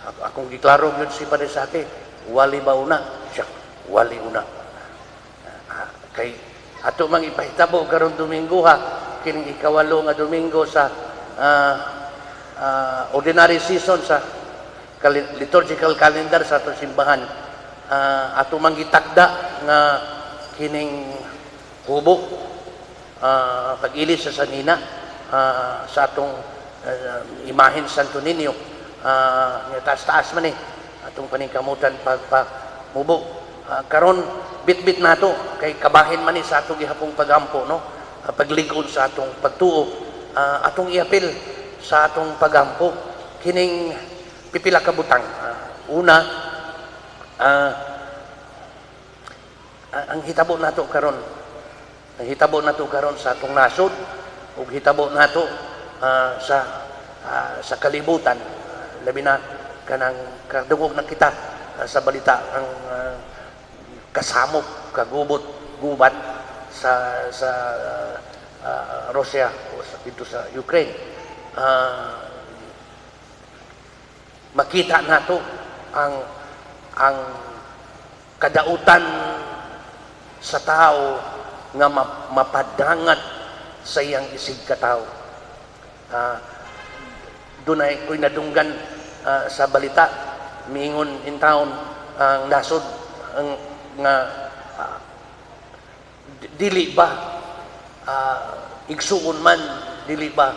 Akong giklaro gyud si Parisake, wali ba una? Siya, wali una. Kay ato mang ipahitabo karong Domingo ha, kining 8 nga Domingo sa ordinary season sa liturgical calendar sa atong simbahan. Ato mang gitakda nga kining hubo, pag-ilis sa sanina sa atong imahen Santo Niño, nga taas-taas man eh atong paningkamutan pagpamubo. Karon bitbit nato kay kabahin man ni sa atong gihapong pagampo, no? Pagligon sa atong pagtuo, atong iapil sa atong pagampo kining pipila ka butang. Una, ang hitabo nato karon, ang hitabo nato karon sa atong nasod ug hitabo nato sa kalibutan, labi na kanang kadungog na kita sa balita ang kasamok, kagubot, gubat sa Russia o sa dito sa Ukraine. Makita nato ang kadautan sa tao nga mapadangat sa iyang isig katawo. Dunay ko'y nadunggan sa balita, miingon in town ang nasod ang nga dili ba igsuon man, dili ba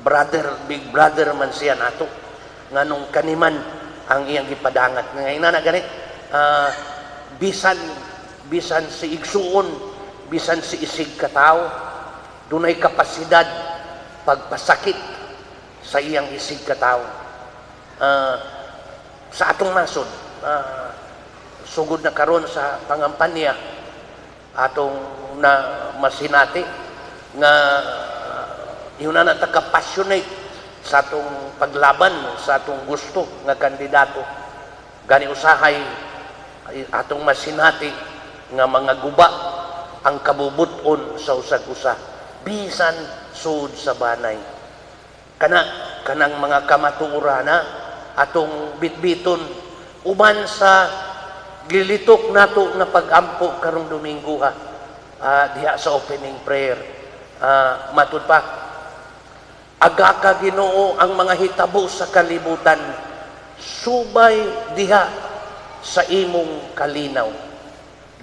brother, big brother man siya nato, nganong kaniman ang iyang gipadangat nga inana gani? Bisan bisan si igsuon, bisan si isig katawo, dunay kapasidad pagpasakit sa iyang isig katawo. Sa atong nasod, sugod na karon sa pangampanya, atong na masinati nga yun na ta passionate sa atong paglaban sa atong gusto nga kandidato. Gani usahay ay atong masinati nga mga guba ang kabubuton sa usag-usa bisan sud sa banay. Kana kanang mga kamatuorana atong bitbiton uban sa gilitok nato nga pag-ampo karong Domingo ha, diha sa opening prayer. Matud pa, agaka, Ginoo, ang mga hitabo sa kalibutan subay diha sa imong kalinaw.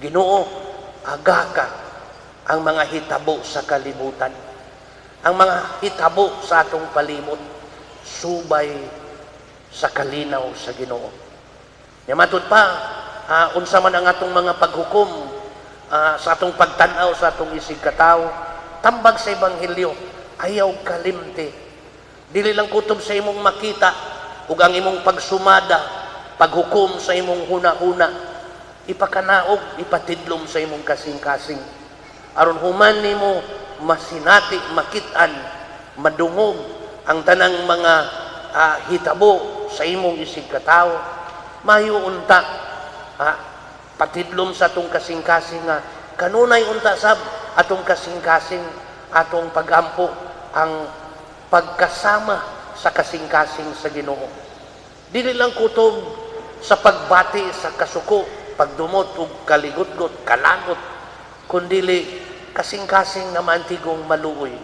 Ginoo, agaka ang mga hitabo sa kalibutan, ang mga hitabo sa atong palibot subay sa kalinaw sa Ginoo. Nya matud pa, unsa man ang atong mga paghukom sa atong pagtan-aw sa atong isig katawo, tambag sa ebanghelyo, ayaw kalimti. Dili lang kutob sa imong makita ug ang imong pagsumada, paghukom sa imong huna-huna, ipakanaog, ipatidlom sa imong kasing-kasing aron human nimo masinati, makit-an, madungog ang tanang mga hitabo sa imong isig katawo. Mayo unta patidlom sa atong kasing-kasing nga kanunay unta sab atong kasing-kasing, atong pagampo ang pagkasama sa kasing-kasing sa Ginoo. Dili lang kutob sa pagbati sa kasuko, pagdumot ug kaligutgot, kalagot, kundili kasing-kasing nga maantigong maluoy.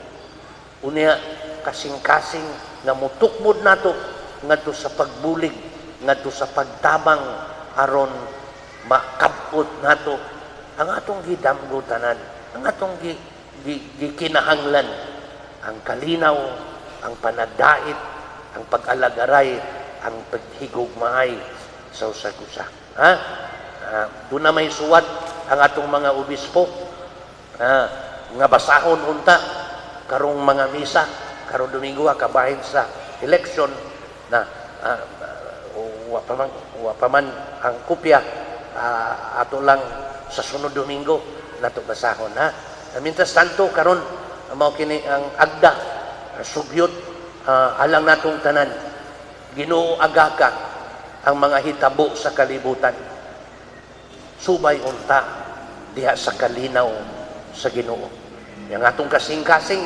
Unya kasing-kasing nga mutukmod nato ngadto sa pagbulig, ngadto sa pagtabang aron makabot nato ang atong gidamgo tanan, ang atong gikinahanglan, ang kalinaw, ang panagdait, ang pag-alagaray, ang paghigugmaay sa usag-usa. Ha? Doon na may suwat ang atong mga obispo nga basahon unta karong mga misa karong Domingo, kabahin sa election na wa pa man ang kopya, ato lang sa sunod Domingo nato basahon ha. Mientras tanto karon mao kini ang agda, sugyot alang natong tanan. Ginoo, agaka ang mga hitabo sa kalibutan subay unta diha sa kalinaw sa Ginoo. Yang atong kasing-kasing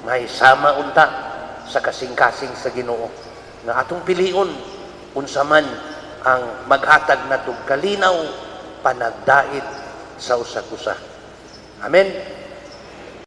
may sama unta sa kasing-kasing sa Ginoo nga atong pilion. Unsa man ang maghatag natog kalinaw, panagdait sa usag usa. Amen.